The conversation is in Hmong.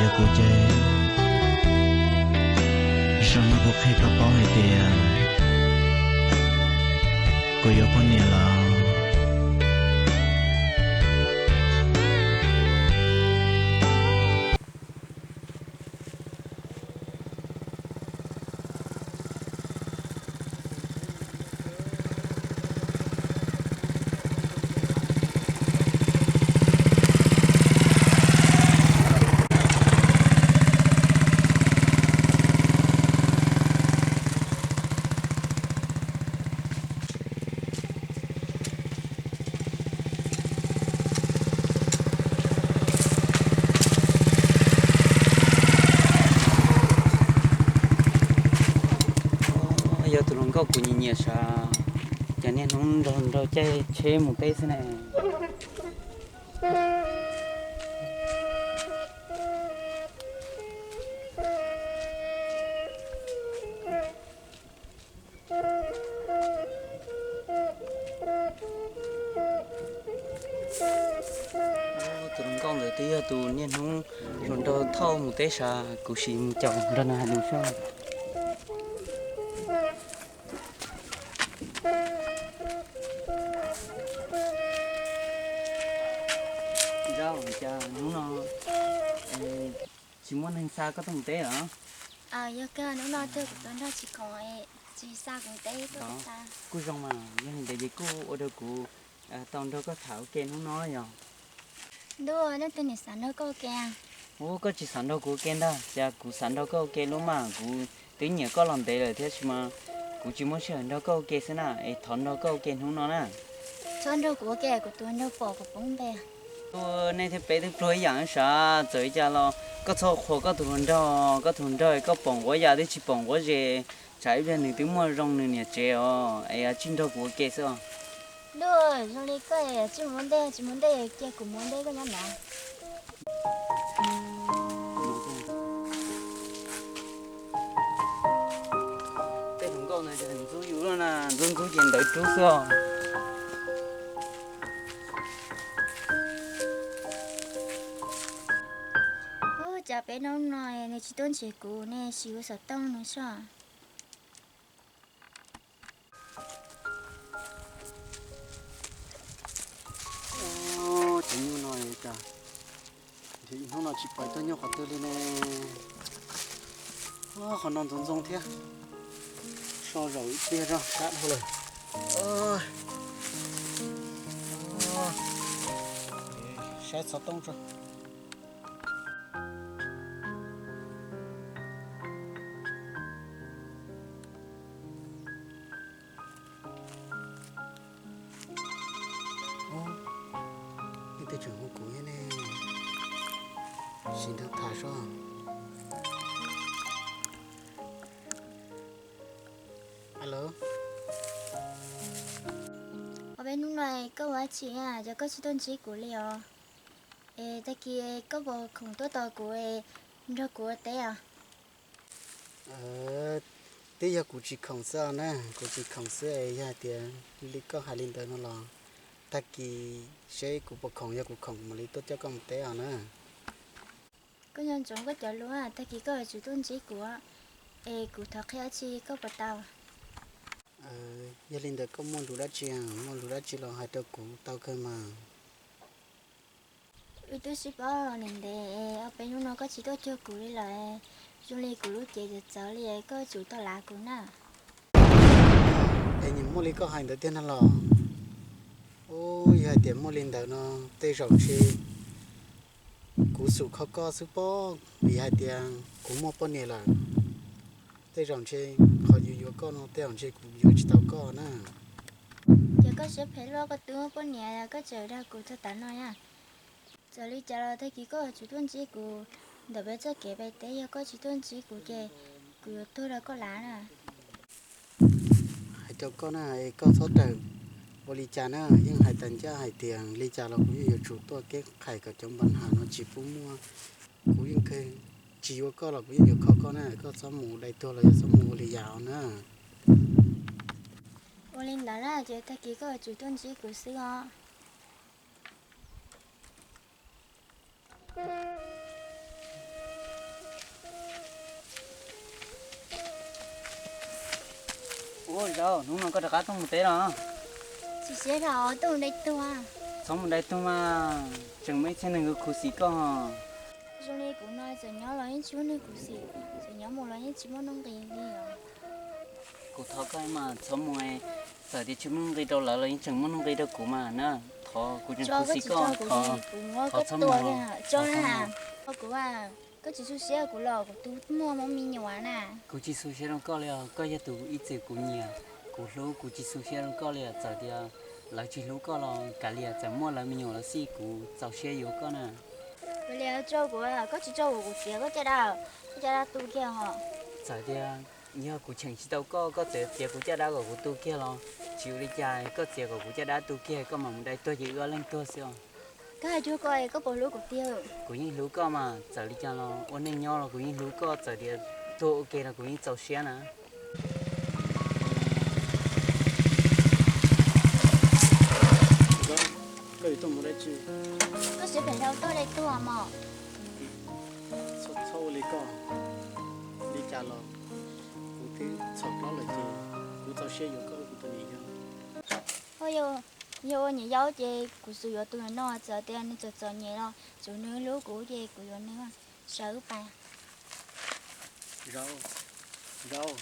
Yog kuv ces, zaum no kuv qhia rau paub hais tias kuv yuav poj niam lawm. Yog tus hluas nkauj kuv nyiam nyiam sav, cas niaj hnub nrog nrog caij tsheb mus teb xwb ne. Tus hluas nkauj ntawd twb yog tus niaj hnub hluas nraug thauj mus teb sav, kuv sim mus caum nrog nws hais lus xwb. Nrauj, cas hnub no tsis muaj neeg xa koj tuaj mus teb los? Yog kawg, hnub no twb kuv tuaj nrog tsis khoom, tsis xa kuv teb tuaj teb xa. Kuj zoo mas, yog li ntawd ces kuj ua rau kuv tau nrog koj tham ua ke hnub no yog. Ntuj, leej twg nim xav nrog koj ua ke? Ub, koj tsis xav nrog kuv ua ke ntag, cas kuv xav nrog koj ua ke lub mas, kuv twb nyiam koj los ntev lawm thiab sis mas kuv tsis muaj sij hawm nrog koj ua ke xwb na, es thov nrog koj ua ke hnub no na. Txhob nrog kuv ua ke, kuv tus nraug pom kuv poob npe. Ub, nej thiab peb twb pluag ib yam sav, txawm li cas los koj txhob qhuas koj tus hluas nraug, koj tus hluas nraug koj pom nquab yas twb tsis pom nquab zes, tsam ib pliag nws twb muaj zoo nws niam tsev os, es tsij nrog kuv ua ke xwb os. Ntuj, zoo li koj tsis muaj ntej, tsis muaj ntej cia kuv muaj ntej koj nyob no. Tej hluas nkauj ntawd ntxub yus lawm na, ntxub ntxub ces ntawd rub xwb os. Ub, cas peb hnub no nws tsis tuaj ntsib kuv ne, sim ua xov tooj nws soj. Cov nyuj no cas hnub no tsis pom tuaj nyob qhov twg li ne. Qhov no ntxoov ntxoo thiab, so zaum ib pliag zog sab dhau lawm. Saib xov tooj tso. Ub, leej twg tseem hu kuv thiab ne, sim nrog tham soj. Alo. Ob peb hnub no koj ua dab tsi, cas koj tsis tuaj ntsib kuv li os? Es tag kis koj puas khoom tuaj tos kuv nrog kuv ua teb os? Twb yog kuv tsis khoom xwb os na, kuv tsis khoom xwb es yog hais tias li koj hais li ntawd no los tag kis seb kuv puas khoom, yog kuv khoom kuv mam li tuaj coj koj mus teb os na. Koj nco ntsoov koj cov lus, tag kis koj yuav tsum tuaj ntsib kuv, es kuv thov qhia dab tsi koj puas tau? Yog li ntawd koj muaj lus dab tsi, muaj lus dab tsi los hais rau kuv tau kawg mas. Wb twb sib paub los ntev, ob peb hnub no koj tsis tuaj cuag kuv li lawm, zoo li kuv lub cev txawv txawv li, koj yuav tsum tau lav kuv na. Es nyias muaj li koj hais ntawd tiag na los? Ub, yog hais tias muaj li ntawd no tej zaum ntshe kuv xum kho koj xwb pob, vim hais tias kuv muaj poj niam lawm. Tej zaum ntshe qhov yuav yuav koj no tej zaum ntshe kuv yuav tsis tau koj na. Ces koj siab phem luaj, koj twb muaj poj niam koj tseem dag kuv txog tav no na. Txawm li cas los tag kis koj yuav tsum tuaj ntsib kuv, ntawm peb txoj kev pem teb yog koj tsis tuaj ntsib kuv ces kuv yuav tuag rau koj lav na. Hais rau koj na, es koj txhob rawm ua li cas na, yeej hais tas ncaj hais tias li cas los kuv yeej yuav tsum tuaj keb qhais kom cov npa nham no tsis pub muaj. Kuv yeej tsis yuav koj los kuv yeej yuav kho koj na, koj txhob mus dai tuag los yog txhob mus ua li yam os na. Ua li ntawd na, ces tag kis koj yuav tsum tuaj ntsib kuv xwb os. Ua Zauv, hnub no koj rov qab tuaj mus teb los? Tsis siab dhau, tuaj mus dai tuag. Txhob mus dai tuag mas, tseem muaj ib txhiab neeg khuv xim koj. Zoo li kuv no txawm nyob los yeej tsis muaj neeg khuv xim, txawm nyob mus los yeej tsis muaj nuj nqis li os. Kuv thov koj mas txhob mus, txawm tias tsis muaj nuj nqis rau lawv los yeej tseem muaj nuj nqis rau kuv mas na. Thov, kuv tseem khuv xim koj, thov, thov txhob mus. Tso na, kuv, koj tsis xu siab kuv los kuv tus muaj hmoob me nyuam na. Kuv tsis xu siab rau koj li os, koj yog tus ib txwm kuv nyiam, kuv hlub, kuv tsis xu siab rau koj li os. Txawm tias lawv tsis hlub koj los kav liam, txawm muaj lawv me nyuam los xij kuv txaus siab yuav koj na. Kav liam, tso kuv, koj tsis tso kuv, kuv txiav koj caj dab, koj caj dab tu kiag os. Txawm tias yog kuv cheem tsis tau koj, koj txawm txiav kuv caj dab kom kuv tu kiag los tsis ua li cas, koj txiav kom kuv caj dab tu kiag koj mam mus dai tuag ces wb ob leeg tuag xwb os. Koj hais cuag koj, koj puas hlub kuv tiag? Kuv yeej hlub koj mas, txawm li cas los ua neej nyob los kuv yeej hlub koj, txawm tias tuag ua ke los kuv yeej txaus siab na. Koj yuav tuaj mus dab tsi? Koj siab phem dhau, tuaj dai tuag mog. Txhob, txhob ua li koj, li cas los kuv twb txhaum plaub lawm ces kuv txaus siab yuav koj ua kuv tus niam yau. Yog ua niam yau ces kuv xum yuav tus no, txawm tias nws txom txom nyem los tsuav nws hlub kuv ces kuv yuav nws, sawv pas. Zauv, Zauv.